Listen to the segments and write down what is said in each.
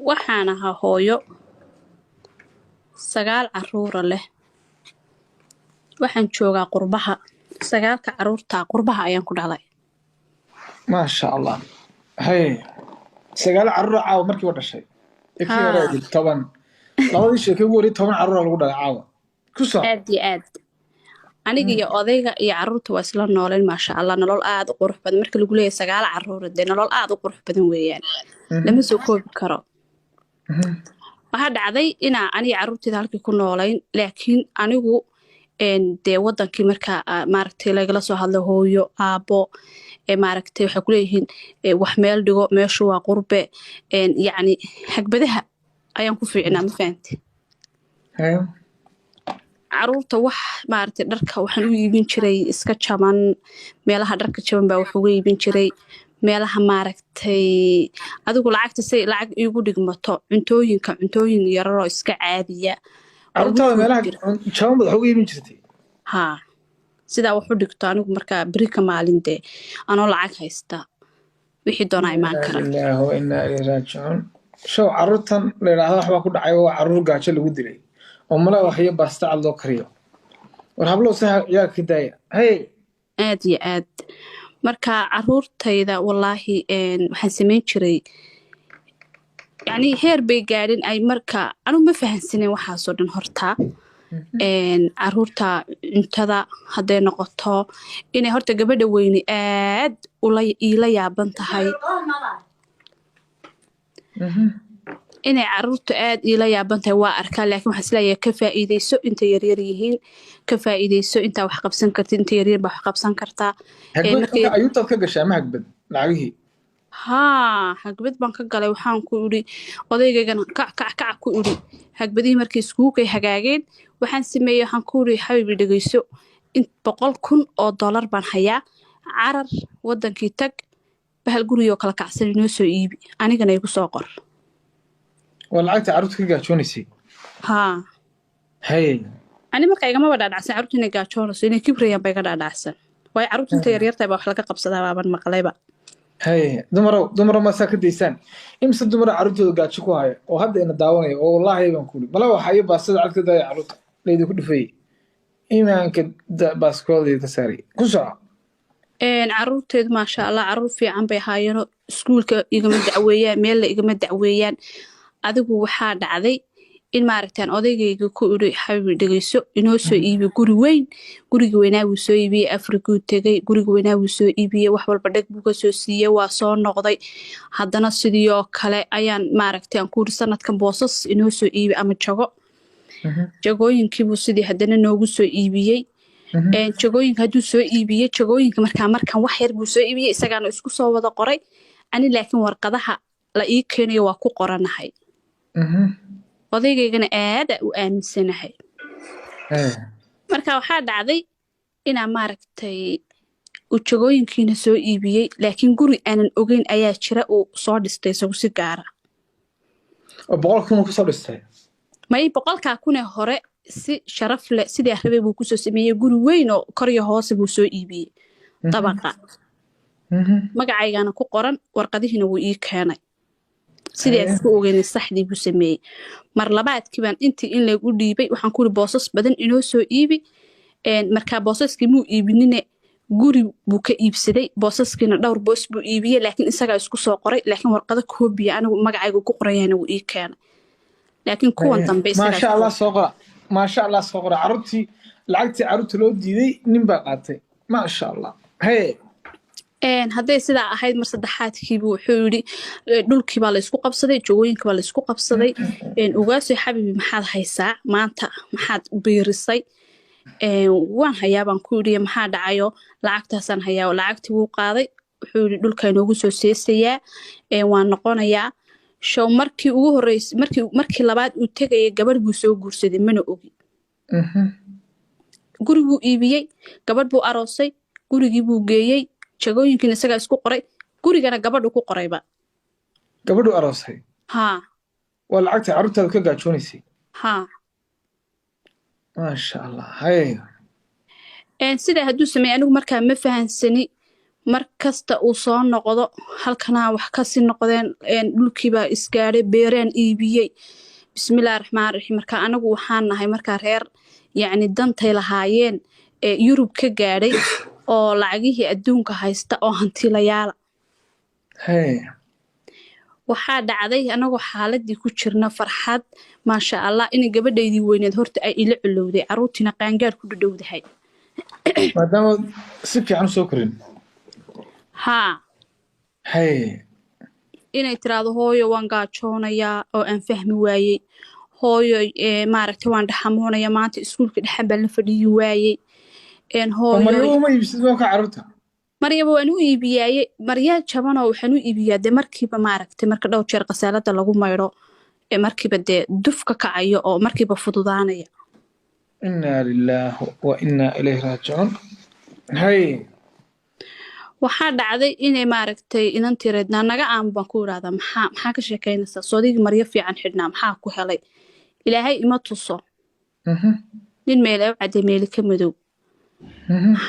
Waxaan ahaa hooyo 9 caruura leh. Waxaan joogaa qurbaha. 9-ka caruurta qurbaha ayaan ku dhalay. Maasha Allah. Hay, 9 caruura caawa markiiba dhashay. Ee kii hore Haa. ahayd 10, labadii sheeke ugu horreeyay 10 caruura lagu dhalay caawa ku soco. Aad iyo aad. Aniga iyo odayga iyo caruurta waa isla nooleen, maasha Allah, nolol aad u qurux badan. Marka lagu leeyahay 9 caruura, dee nolol aad u qurux badan weeyaan, lama soo koobi karo. Waxaa dhacday inaa aniga caruurteyda halkii ku noolayn, laakiin anigu dee wadankii markaa maaragtay lagala soo hadlo, hooyo aabo maaragtay waxay kuleeyihiin wax meel dhigo, meeshu waa qurbe. Yacni hagbadaha ayaan ku fiicnaa, ma fahanti? Haye. Caruurta wax maaragtay dharka waxaan u iibin jiray iska jaban. Meelaha dharka jaban baa wax uga iibin jiray, meelaha maaragtay adigu lacagta say lacag iigu dhigmato, cuntooyinka cuntooyin yararoo iska caadiya oo ugu Carruurtaada tuuri meelaha jiray. Jaban baad wax uga iibin jirtay? Haa, sidaa wax u dhigto anigu markaa beri ka maalin dee anoo lacag haysta wixii doonaa imaan Inaa kara. lilaahi wa innaa ilayhi raajicuun. Show carruurtan la yidhaahdo waxbaa ku dhacay, waa carruur gaajo lagu dilay oo mala waxyo baasta cad loo kariyo. War hablow, saha ciyaalka ka daaya. Hey. Aad iyo aad. Marka caruurtayda wallaahi waxaan samayn jiray, yacni heer bay gaadhin ay marka anigu ma fahansanin waxaasoo dhan horta. Caruurta cuntada hadday noqoto, inay horta gabadha weyni aad ula iila yaaban tahay, inay caruurtu aad iila yaaban tahay waa arkaa, laakiin waxaan isleeyahay ka faa'iideyso inta yaryar yihiin, ka faa'iideyso intaa wax qabsan kartid, inta yaryar baa wax qabsan kartaa. Hagbad markay marka ayuutaad ka gashay ama hagbad lacagihii? Haa, hagbad baan ka galay. Waxaan ku idhi odaygaygan, kac kac kac ku idhi. Hagbadihii markay iskugu hagaageen, waxaan sameeyey, waxaan ku idhi, xabiibi dhegeyso, in $100,000 baan hayaa, carar wadankii tag, bahal gurigoo kala kacsan inoo soo iibi, anigana igu soo qor. Waa lacagta carruurta ka gaajoonaysay? Haa. Hay. Ani marka igamaba dhaadhacsan carruurta inay gaajoonayso, inay kibrayaan ba iga dhaadhacsan, waayo carruurta inta yaryartahay baa wax laga qabsadaa baaban maqlayba. Hay, dumarow, dumarow, maasaa ka daysaan? Imse dumara carruurtooda gaajo ku haya oo hadda ina daawanaya oo wallaahi baan ku uri mala waxa iyo baastada cad ka daaya carruurta laydinku dhufayay, iimaanka baaskooda ka saaray. Ku soco. Caruurteedu maasha Allah caruur fiican bay ahaayeenoo iskuulka igama dacweeyaan, meella igama dacweeyaan. Adigu waxaa dhacday in maaragtaan odaygayga ku idhi, xabiibi dhegeyso, inoo soo iibi guri weyn. Gurigi weynaa wuu soo iibiyey. Afrikuu tegey, guriga weynaa wuu soo iibiyey, wax walba dheg buu ka soo siiyey, waa soo noqday. Haddana sidii oo kale ayaan maaragtay aan ku iri, sanadkan boosas inoo soo iibi ama jago. Jagooyinkiibuu sidii haddana noogu soo iibiyey. Jagooyinka hadduu soo iibiyey, jagooyinka markaa markan wax yar buu soo iibiyey, isagaana isku soo wada qoray ani, laakiin warqadaha la ii keenayo waa ku qoranahay. Odaygaygana aada u aaminsanahay. Marka waxaa dhacday inaa maaragtay uu jagooyinkiina soo iibiyey, laakiin guri aanan ogeyn ayaa jira uu soo dhistay isagu si gaara. Oo 100,000 uu kusoo dhistay? May, 100,000 ee hore si sharaf leh sidii rabay buu kusoo sameeyey. Guri weyn oo kor iyo hoose buu soo iibiyey, dabaqa. Magacaygana ku qoran, warqadihiina wuu ii keenay sidii aan isku ogeynay, saxdii buu sameeyey. Mar labaadkii baan intii in lagu dhiibay, waxaan ku uri boosas badan inoo soo iibi. Markaa boosaskii muu iibinine, guri buu ka iibsaday. Boosaskiina dhowr boos buu iibiyey, laakiin isagaa isku soo qoray, laakiin warqado koobiya anigu magacaygu ku qoran yahayna wuu ii keenay, laakiin kuwan dambe isagaa Maasha isku Allah, soo qora. Maasha Allah, soo qora. Carruurtii, lacagtii carruurta loo diiday nin baa qaatay, maasha Allah. Haye. Hadday sidaa ahayd, mar saddexaadkiibu wuxuu yidhi dhulkii baa laysku qabsaday, jogooyinka baa laysku qabsaday. Ugaasoy xabiibi, maxaad haysaa maanta? Maxaad biirisay? Waan hayaa baan ku yidhi. Maxaa dhacayo? Lacagtaasaan hayaa. Lacagtii wuu qaaday, wuxuu yidhi dhulka inoogu soo seesayaa. Waan noqonayaa. Show markii ugu horreysay, markii labaad uu tegayay, gabadh buu soo guursaday, mana ogi. Guri buu iibiyey, gabadh buu aroosay, gurigii buu geeyey, jagooyinkiina isagaa isku qoray, gurigana gabadhu ku qorayba. Gabadhu aroosay? Haa. Waa lacagta carruurtaada ka gaajoonaysay? Haa. Maasha Allah, haye. Sidaa hadduu sameeyey, anigu markaa ma fahansani. Mar kasta uu soo noqdo halkanaa wax kasii noqdeen, dhulkiibaa isgaadhay, beeraan iibiyey, bismillahi raxmaan raxiim. Marka anagu waxaan nahay markaa reer yacni dantay lahaayeen ee Yurub ka gaadhay oo lacagihii adduunka haysta oo hantilayaala. Haye. Waxaa dhacday anagoo xaaladii ku jirna farxad maasha Allah inay gabadhaydii weyneed horta ay ila culowday, caruurtiina qaangaadh ku dhadhowdahay. Maadaama si fiican usoo korin. Haa. Haye. Inay tiraahdo, "Hooyo, waan gaajoonayaa," oo aan fahmi waayey. "Hooyo, maaragtay, waan dhaxamoonaya, maanta iskuulka dhexan baan la fadhiyi waayey." Oo hooyo. Maryo uma iibsid marka carruurta? Maryaba waan u iibiyaaye, maryaa jabanoo waxaan u iibiyaa dee markiiba, maaragtay, marka dhowr jeer qasaalada lagu maydho ee markiiba dee duf ka kacayo oo markiiba fududaanaya. Inaa lillaah wa inaa ilayhi raajicuun. Haye. Waxaa dhacday inay, maaragtay, inantii reednaa naga aamu baan ku idhahdaa, maxaa ka sheekaynaysaa? Soodigii maryo fiican xidhnaa, maxaa ku helay? Ilaahay ima tuso. Nin meele u cadday, meele ka madow.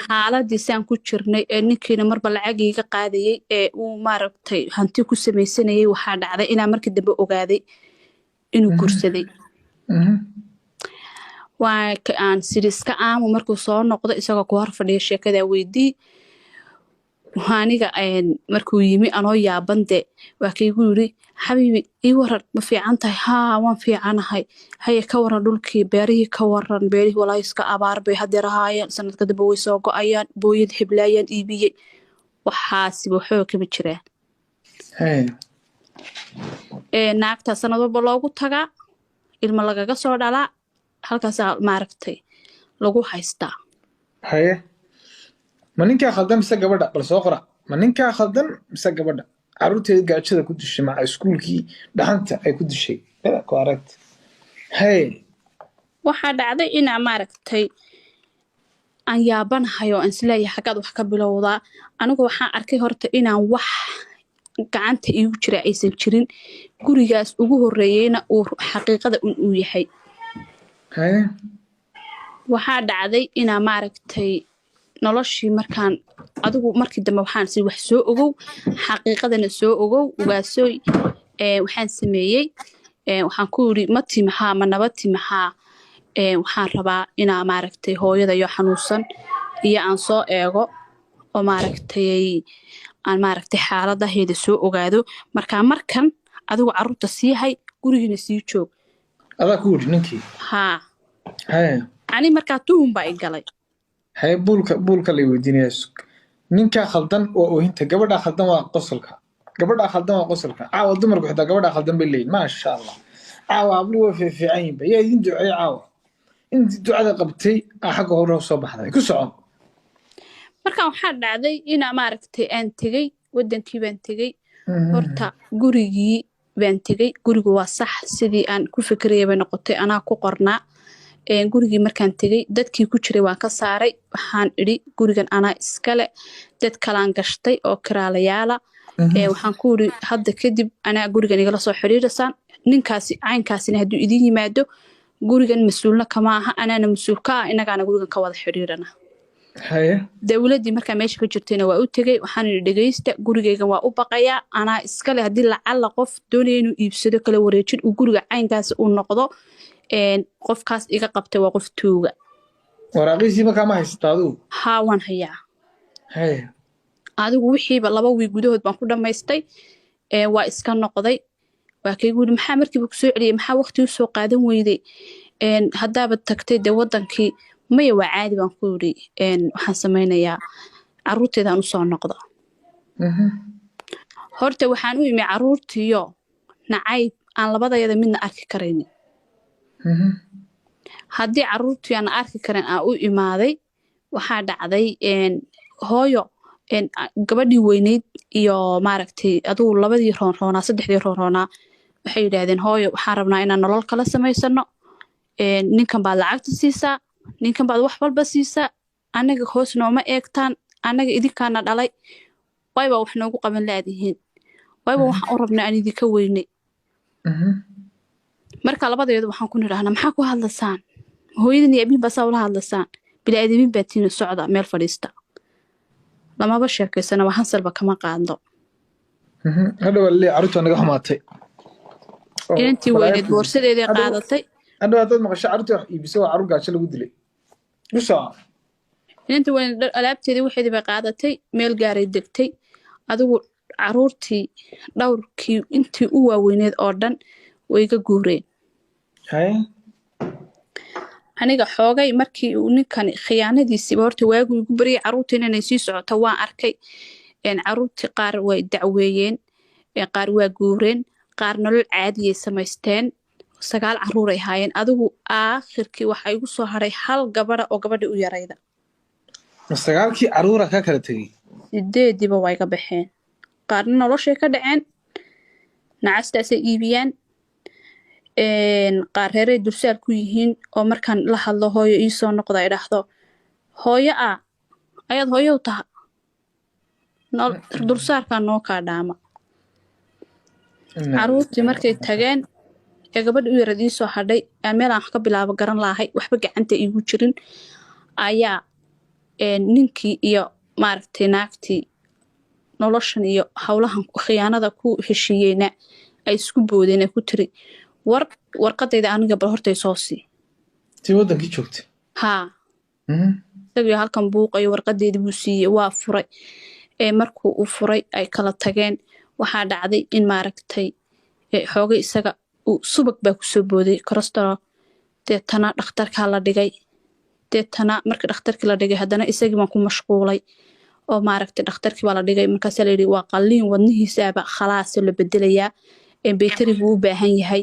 Xaaladii saan ku jirnay ee ninkiina marba lacag iiga qaadayay ee uu, maaragtay, hanti ku samaysanayay, waxaa dhacday inaan markii dambe ogaaday inuu guursaday. Waa ka aan siri iska aamu, markuu soo noqdo isagoo ku hor fadhiya sheekadaa weydii. Aniga markuu yimi anoo yaaban de waa kaygu yiri, "Xabiibi, ii waran, ma fiican tahay?" "Haa, waan fiicanahay." "Haye, ka waran dhulkii, beerihii ka waran?" "Beerihii walaahi iska abaar bay hadeer ahaayeen, sanadka dambe way soo go-ayaan, booyad heblaayaan iibiyey." Waxaasiba waxba kama jiraan. Haye. Naagtaa sanad walba loogu tagaa, ilmo lagaga soo dhalaa, halkaasaa, maaragtay, lagu haystaa. Haye, ma ninkaa khaldan mise gabadha? Bal soo qora, ma ninkaa khaldan mise gabadha carruurteeda gaajada ku dishay, maca iskuulkii dhaxanta ay ku dishay? Bada ku aragti. Haye. Waxaa dhacday inaa, maaragtay, aan yaabanahay oo aan isleeyahay xaggaad wax ka bilowdaa. Anigu waxaan arkay horta inaan wax gacanta iigu jira aysan jirin, gurigaas ugu horreeyeyna uu xaqiiqada un uu yahay. Haye. Waxaa dhacday inaa, maaragtay, noloshii markaan adigu markii dambe waxaan si wax soo ogow, xaqiiqadana soo ogow ugaasooy. Waxaan sameeyey, waxaan ku yidhi, "Ma timahaa, ma naba timahaa? Waxaan rabaa inaa, maaragtay, hooyadayo xanuunsan iyo aan soo eego oo, maaragtay, aan, maaragtay, xaaladaheeda soo ogaado. Marka markan adigu carruurta sii hay, gurigiina sii joog." Adaa ku yidhi ninkii? Haa. Haye. Ani markaa tuhun baa i galay. Haye, buulka lay weydiinaya. Ninkaa khaldan waa oohinta, gabadhaa khaldan waa qosolka, gabadhaa khaldan waa qosolka. Caawa dumarku xitaa gabadhaa khaldan bay leeyihin. Maasha Allah, caawa habluhu way fiifiican yihinba. Yaa idin duceeye caawa? Intii ducada qabtay aa xagga hore soo baxday. Ku soco. Marka waxaa dhacday inaa, maaragtay, aan tegey wadankii baan tegey. Horta gurigii baan tegey. Gurigu waa sax, sidii aan ku fikiraya bay noqotay, anaa ku qornaa. Gurigii markaan tegey dadkii ku jiray waan ka saaray. Waxaan idhi, "Gurigan anaa iskale." Dad kalaan gashtay oo kiraalayaala. Waxaan ku idhi, "Hadda kadib anaa gurigan igala soo xiriiraysaan. Ninkaasi caynkaasina hadduu idin yimaado, gurigan mas-uulna kama aha, anaana mas-uul ka ah, innagaana gurigan ka wada xiriirana." Haye. Dowladdii markaa meesha ka jirtayna waa u tegey. Waxaan idhi, "Dhegeysta, gurigaygan waa u baqayaa, anaa iskale. Haddii lacalla qof doonaya inuu iibsado, kala wareejin uu guriga caynkaasi uu noqdo, qofkaas iga qabtay waa qof tuuga." Waraaqiisii markaa ma haysataa adigu? Haa, waan hayaa. Haye. Adigu wixiiba 2 wiig gudahood baan ku dhammaystay. Waa iska noqday. Waa kaygu yidhi, "Maxaa markiiba kusoo celiyey? Maxaa waqti usoo qaadan weyday? Haddaaba tagtay dee wadankii." "Maya, waa caadi," baan ku yidhi. "Waxaan samaynayaa carruurteedaan usoo noqda." Horta waxaan u imi carruurtiyo nacayb aan labadayada midna arki karaynin. Haddii carruurtii aan arki karin aan u imaaday, waxaa dhacday, hooyo, gabadhii weyneyd iyo, maaragtay, adigu labadii roonroonaa, saddexdii roonroonaa, waxay yidhaahdeen, "Hooyo, waxaan rabnaa inaan nolol kala samaysano. Ninkan baad lacagta siisaa, ninkan baad wax walba siisaa, annaga hoos nooma eegtaan. Annaga idinkaana dhalay, wayba wax noogu qaban laadihiin? Wayba waxaan u rabnaa aan idinka weynay." Marka labadeedu waxaan ku nidhahnaa, "Maxaa ku hadlasaan? Hooyadan iyo abiin baa saa ula hadlasaan? Bili-aadamiin baa tiina, socda, meel fadhiista." Lamaba sheekaysanaba, hansalba kama qaadno. Hadhow waa laleeyahay carruurta waa naga xumaatay. Oo Inantii balaayo weyneed ku jirta. boorsadeedii Hadhow qaadatay. Hadhow haddaad maqasho carruurta wax iibisay, waa carruur gaajo lagu dilay. U soco. Inantii weyneed alaabteedii waxeedii bay qaadatay, meel gaaray degtay. Adigu caruurtii dhowrkii intii u waaweyneed oo dhan way iga guureen. Haye. Aniga xoogay markii uu ninkan khiyaanadiisiiba horta waagu igu baryay, caruurtii inay sii socoto waan arkay. Caruurtii qaar way dacweeyeen, qaar waa guureen, qaar nolol caadiyay samaysteen. 9 caruur ay ahaayeen. Adigu aakhirkii waxaa igu soo haray hal gabadha oo gabadhii u yarayda. Ma 9kii carruura kaa kala tegey? 8diiba waa iga baxeen. Qaarna noloshay ka dhaceen, nacastaasay iibiyaan. Qaar reeray dulsaar ku yihiin oo markaan la hadlo, "Hooyo, ii soo noqda," ay dhahdo, "Hooyo ah ayaad hooyo u taha. Dulsaarkaa noo kaa dhaama." Caruurtii markay tageen ee gabadha u yarad ii soo hadhay, aan meel aan wax ka bilaabo garan lahay, waxba gacanta iigu jirin, ayaa ninkii iyo maaragtay naagtii noloshan iyo howlahan khiyaanada ku heshiiyeyna ay isku boodeen, ay ku tiri, "War warqadayda aniga bal hortay soo sii." Tii waddankii joogtay? Haa. Isagii halkan buuqayo warqadeedii buu siiyey, waa furay. Ee markuu uu furay ay kala tageen. Waxaa dhacday in maaragtay xoogay isaga uu subag baa kusoo booday, cholesterol. Deetana dhakhtarkaa la dhigay. Deetana markii dhakhtarkii la dhigay, haddana isagii baan ku mashquulay oo maaragtay dhakhtarkii baa la dhigay. Markaasaa la yidhi waa qalliin, wadnihiisaaba khalaas la bedelayaa, baytari buu u baahan yahay.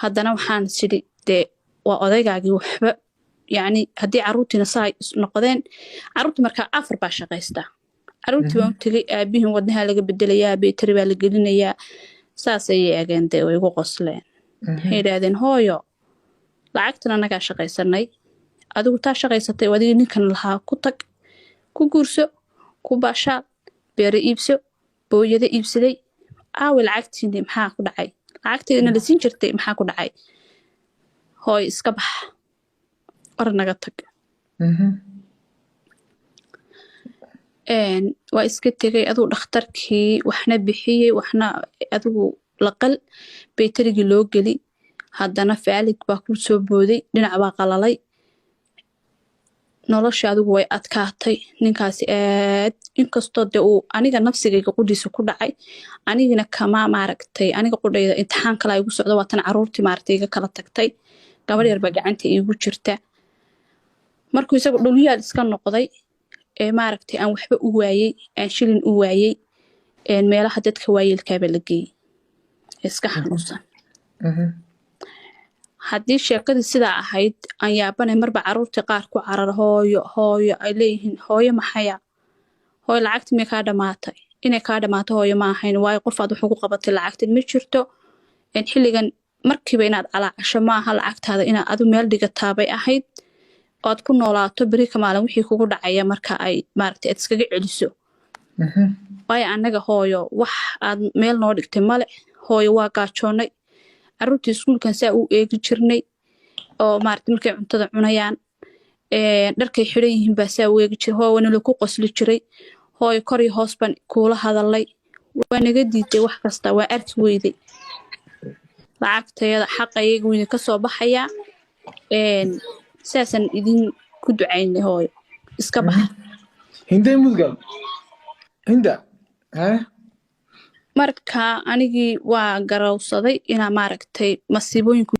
Haddana waxaan sidhi dee waa odaygaagii waxba yacni haddii caruurtiina saa noqdeen. Caruurtii markaa 4 baa shaqaysta. Caruurtii baan u tegay, "Aabihin wadnaha laga bedelayaa, baytari baa la gelinayaa." Saas ayay eegeen dee, way igu qosleen. Waxay yidhaahdeen, "Hooyo, lacagtan annagaa shaqaysanay, adigu taa shaqaysatay oo adigii ninkan lahaa ku tag, ku guurso, ku baashaal, beero iibso, booyado iibsaday. Aawe lacagtiini? Maxaa ku dhacay lacagteedina la siin jirtay? Maxaa ku dhacay? Hooyo, iska bax, or naga tag." Waa iska tegay. Aduu dhakhtarkii waxna bixiyey, waxna adigu laqal baytarigii loo geli. Haddana faalig baa ku soo booday, dhinac baa qalalay. Nolosha adigu way adkaatay. Ninkaasi aad inkastoo dee uu aniga nafsigayga qudhiisa ku dhacay, anigina kama maaragtay aniga qudhayda imtixaan kale igu socdo. Waa tan caruurtii maaragtay iga kala tagtay, gabadh yar baa gacanta iigu jirta. Markuu isagu dhulyaal iska noqday ee maaragtay aan waxba u waayey, aan shilin u waayey, meelaha dadka waayeelkaaba la geeyey iska xanuunsan. Haddii sheekadii sidaa ahayd, aan yaabanay marba caruurtii qaar ku carar, "Hooyo, hooyo," ay leeyihiin. "Hooyo maxaya? Hooyo, lacagti miyay kaa dhamaatay? Inay kaa dhamaato hooyo ma ahayn, waayo qof aad wax ugu qabatay lacagtan ma jirto. Xilligan markiiba inaad calaacasho ma aha. Lacagtaada inaad adu meel dhigataabay ahayd oo aad ku noolaato. Beri ka maalin wixii kugu dhacaya marka ay maaragtay aad iskaga celiso. Waayo annaga hooyo wax aad meel noo dhigtay male. Hooyo, waa gaajoonnay. Carruurtii iskuulkan saa u eegi jirnay oo maaragtay markay cuntada cunayaan, dharkay xidhan yihiin baa saa u eegi jiray. Hooyo, waana lagu qosli jiray. Hooyo, kor iyo hoos baan kuula hadalnay, waa naga diiday. Wax kasta waa arki weyday. Lacagtayada xaqayaga wuu idinka soo baxayaa. Saasaan idin ku ducaynay. Hooyo, iska bax." Hindey mudgal hinda hee. Marka anigii waa garowsaday inaa maaragtay masiibooyinku